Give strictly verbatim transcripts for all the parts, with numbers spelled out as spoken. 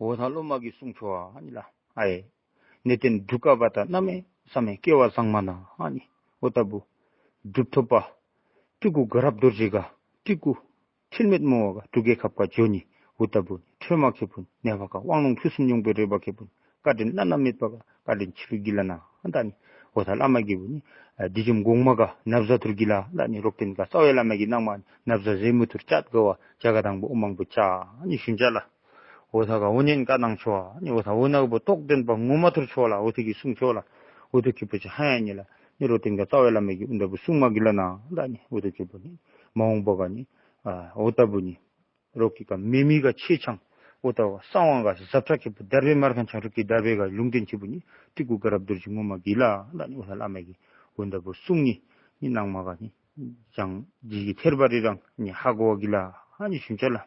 འོ་ད་སློབ་མ་གིས་གསུང་ཆོག་ཨ་ནི་ལ། ཨ་ཡེ། གནས་བརྟན་སྒྲུབ་དཀའ་བ་དང་། གནམ་མེད་ས་མེད་སྐལ་བ་བཟང་མ་ན་ཨ་ནི། འོ་ད་བུ། སྒྲུབ་ཐུབ་པ། སྤྲུལ་སྐུ་དགའ་རབ་རྡོ་རྗེ་ག་སྤྲུལ་སྐུ། འཁྲུལ་མེད་མོ་བ་ག་འབྲུག་རྒྱལ་ཁབ་ག་ཇོ་ནི། འུ་ད་བུ་ནི་ཁྲོས་མ་ཁེ་བུ་ནི་ནས་བ་ག་དབང་ལུང་ཕུན་སུམ་སྙུང་པའི་རོལ་པ་ཁེ་བུ་ནི། བཀའ་དྲིན་བླ་ན་མེད་པ་ག་བཀའ་དྲིན་ཆེ་རུ་གི་ལ་ན་ཨ་ད་ནི། འོ་ད་བླ་མ་གི་བུ་ནི། ཨ་བདུད་འཇོམས་གོང་མ་ག་ན་བཟའ་ཐུར་གི་ལ་ད་ནི། རོག་ཏིན་ག་རྩ་བའི་བླ་མ་གི་ནང་མ་ན་བཟའ་རེ་མུ་ཐུར་བཅད་ག་བ་བྱ་ག་དང་བུ་ཨོ་མང་བུ་ཅ་ནི་ཞུན་ཅ་ལ། འོ་ད་ག་འོ་ཉན་བཀའ་གནང་ཆོག་ནི། འོ་ད་འོ་ན་གི་བུ་རྟོགས་ལྡན་པ་ངོ་མ་ཐུར་ཆོག་ལ། འོ་ད་གི་གསུང་ཆོག་ལ། འོ་ད་གི་བུ་ཅ་ཧ་ཡ་ཉི་ལ། ནི་རོ་ཏིན་ག་རྩ་བའི་བླ་མ་གི་འུ་ད་བུ་གསུང་མ་གི་ལ་ན་ད་ནི། འོ་ད་གི་བུ་ནི་མ་འོངས་པ་ག་ནི། ཨ་འོ་ད་བུ་ནི། རོག་གི་ག་མེ་མི་ག་ཆེ་ཆང་། འོ་ད་བ་གསང་བ་ག་ཟབ་ཁྲ་ཁེ་བུ་དར་བའི་མར་ཁན་ཆང་རུ་གི་དར་བའི་ག་ལུང་བསྟན་ཆེ་བུ་ནི། སྤྲུལ་སྐུ་དགའ་རབ་རྡོ་རྗེ་ངོ་མ་གི་ལ་ད་ནི། འོ་ད་བླ་མ་གི་འོ་ད་བུ་གསུང་ནི་ནི་ནང་མ་ག་ནི། ཅང་ཇི་གི་ཐེར་པ་རི་རང་ནི་ཧ་གོ་བ་གི་ལ་ཨ་ནི་ཞུན་ཅ་ལ།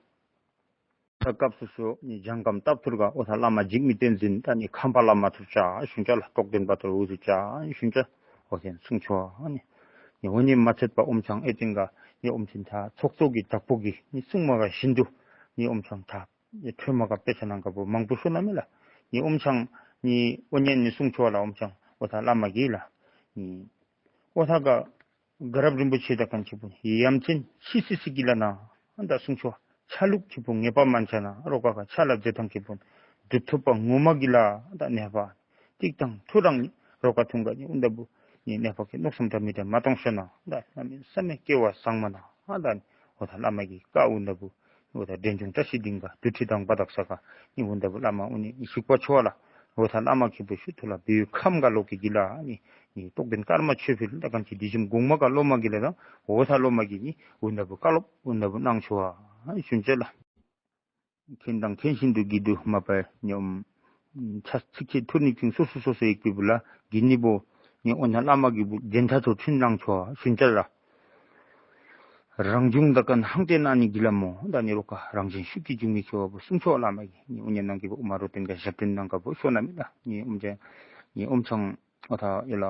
ད་སྐབས་སུ་སོ་ནི་ཇང་ཀམ་སྟབས་ཐུར་ག་འོ་ད་བླ་མ་འཇིགས་མེད་བསྟན་འཛིན་ད་ནི་ཁམས་པ་བླ་མ་ཐུར་ཅ་ཞུན་ཅ་ལ། རྟོགས་ལྡན་པ་ཐུར་འུ་ཟུ་ཅ་ཞུན་ཅ། འོ་དེ་གསུང་ཆོག་ནི། ནི་འོ་ནི་མ་ཚད་པ་ཨོམ་ཆང་ཨེ་ཏིང་ག་ནི་ཨོམ་ཆིན་ད་ཚོགས་གཙོ་གི་བདག་པོ་གི་ནི་གསུང་མ་ག་བཞིན་དུ་ནི་ཨོམ་ཆང་ད་ནི་ཁྲོས་མ་ག་དཔེ་ཆ་ནང་ག་བུ་མང་པོ་ཤོ་ན་མི་ལ། ནི་ཨོམ་ཆང་ནི་འོ་ཉན་ནི་གསུང་ཆོག་ལ། ཨོམ་ཆང་འོ་ད་བླ་མ་གི་ལ། ནི་འོ་ད་ག་དགའ་རབ་རིན་པོ་ཆེ་ད་གང་ཆེ་བུ་ཡ་མཚན་ཤི་སི་སི་གི་ལ་ན་ཨ་ད་གསུང་ཆོག་ཆ་ལུགས་ཆེ་བུ་ངེས་པ་མན་ཆ་ན་རོ་ག་ག་ཆ་ལ་མཛེས་ཐང་ཆེ་བུ་སྒྲུབ་ཐུབ་པ་ངོ་མ་གི་ལ་ད་ནས་བ་ཏིག་དང་ཐུ་རང་ནི་རོ་ག་ཐུང་ག་ནི་འུ་ད་བུ་ནི་ནས་བ་གི་ནོག་སམ་ད་མི་ད་མ་གཏོང་ཤ་ན་ད་ན་མི་ས་མེ་སྐལ་བ་བཟང་མ་ན་ཨ་ད་ནི་འོ་ད་བླ་མ་གི་བཀའ་འུ་ད་བུ། འོ་ད་འདྲེན་ཆུང་བཀྲ་ཤིས་སྡིངས་ག་དུ་ཁྲི་དང་པ་དག་ས་ག་ནི་འུ་ད་བུ་བླ་མ་འུ་ནི་ཞིག་པ་ཆོ་ལ། འོ་ད་བླ་མ་ཁེ་བུ་ཤུ་ཐུ་ལ་བུའི་ཁམས་ག་ལོ་གི་གི་ལ་ནི་ནི་རྟོགས་ལྡན་ཀརྨ་ཆོས་འཕེལ་ད་གང་ཆེ་དེ་བཞིན་གོང་མ་ག་སློབ་མ་གི་ལ་དང་འོ་ད་སློབ་མ་གི་ནི་འུ་ད་བུ་བཀའ་སློབ་འུ་ད་བུ་གནང་ཆོ་ཨ་ཞུན་ཅེ་ལ། མཁྱེན་དང་མཁྱེན་བཞིན་དུ་བགྱིས་དུ་མ་པར་ཉོམ། ཆ་ཚིག་ཆེ་ཐུར་ནི་ཅིང་སོ་སོ་སོ་སོ་ཡིག་པའི་བུ་ལ་གི་ནི་བོ། ནི་འོ་ན་བླ་མ་གི་བུ་རྒྱན་ཐ་ཚོ་ཁྲིན་གནང་ཆོག་ཞུན་ཅ་ལ། རང་བྱུང་ད་ཀན་ཧང་ཏེ་ན་ནི་གི་ལ་མོ་ད་ནི་རོ་ཀ་རང་བཞིན་ཤུགས་ཀྱིས་འབྱུང་མི་ཆོ་བ་བུ་གསུང་ཆོག་བླ་མ་གི་ནི་འོ་ཉན་ནང་གི་བུ་ཨུ་མ་རོ་ཏེན་ག་ཞབས་ཏེན་ནང་ག་བུ་ཤོ་ན་མི་ལ་ནི་ཨུམ་ཅན་ནི་ཨུམ་ཚང་འོ་ད་ཡི་ལ།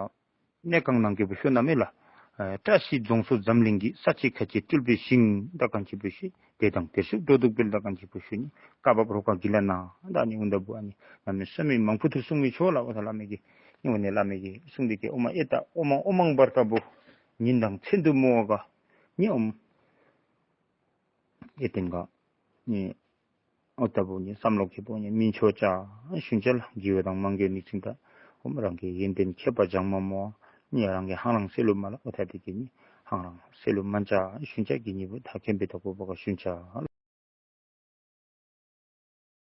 གནས་གང་ནང་གི་བུ་ཤོ་ན་མི་ལ། ཨ་བཀྲ་ཤིས་རྫོང་སོ་འཛམ་གླིང་གི་ས་ཆེ་ཁ་ཆེ་སྤྲུལ་པའི་ཞིང་ད་གང་ཆེ་བུ་ཤི་དེ་དང་དེར་ཤུགས་འགྲོ་འདུག་སྤེལ་ད་གང་ཆེ་བུ་ཤུ་ནི་བཀའ་བབས་རོ་ཀ་གི་ལ་ན་ད་ནི་འུ་ད་བུ་ཨ་ནི་ན་མི་སོ་མི་མང་པོ་ཐུར་གསུང་མི་ཆོ་ལ་འོ་ད་བླ་མ་གི་ནི་འོ་ནི་བླ་མ་གི་གསུང་འདི་གི་ཨོ་མ་ཨེ་ད་ཨོ་མ་ཨོ་མང་བར་ཀ་བུ་ཉིན་དང་མཚན་དུ་མོ་བ་ག་ནི་ཨོམ། ཨེ་ཏེན་ག་ནི་ཨོ་ད་བུ་ནི་བསམ་བློ་ཁེ་བུ་ནི་མིན་ཆོ་ཅ་ཞུན་ཅ་ལ་གི་བ་དང་མང་གི་ནི་ཚིང་ད་ཨོམ་རང་གི་ཡོན་ཏན་ཁྱད་པར་སྦྱང་མ་མོ་ནི་རང་གི་ཧང་རང་སེ་ལུ་མ་ལ་ཨོ་ད་དེ་གི་ནི་ཧང་རང་སེ་ལུ་མན་ཅ་ཞུན་ཅ་གི་ནི་བུ་ད་མཁྱེན་པའི་ད་གོ་བ་ག་ཞུན་ཅ།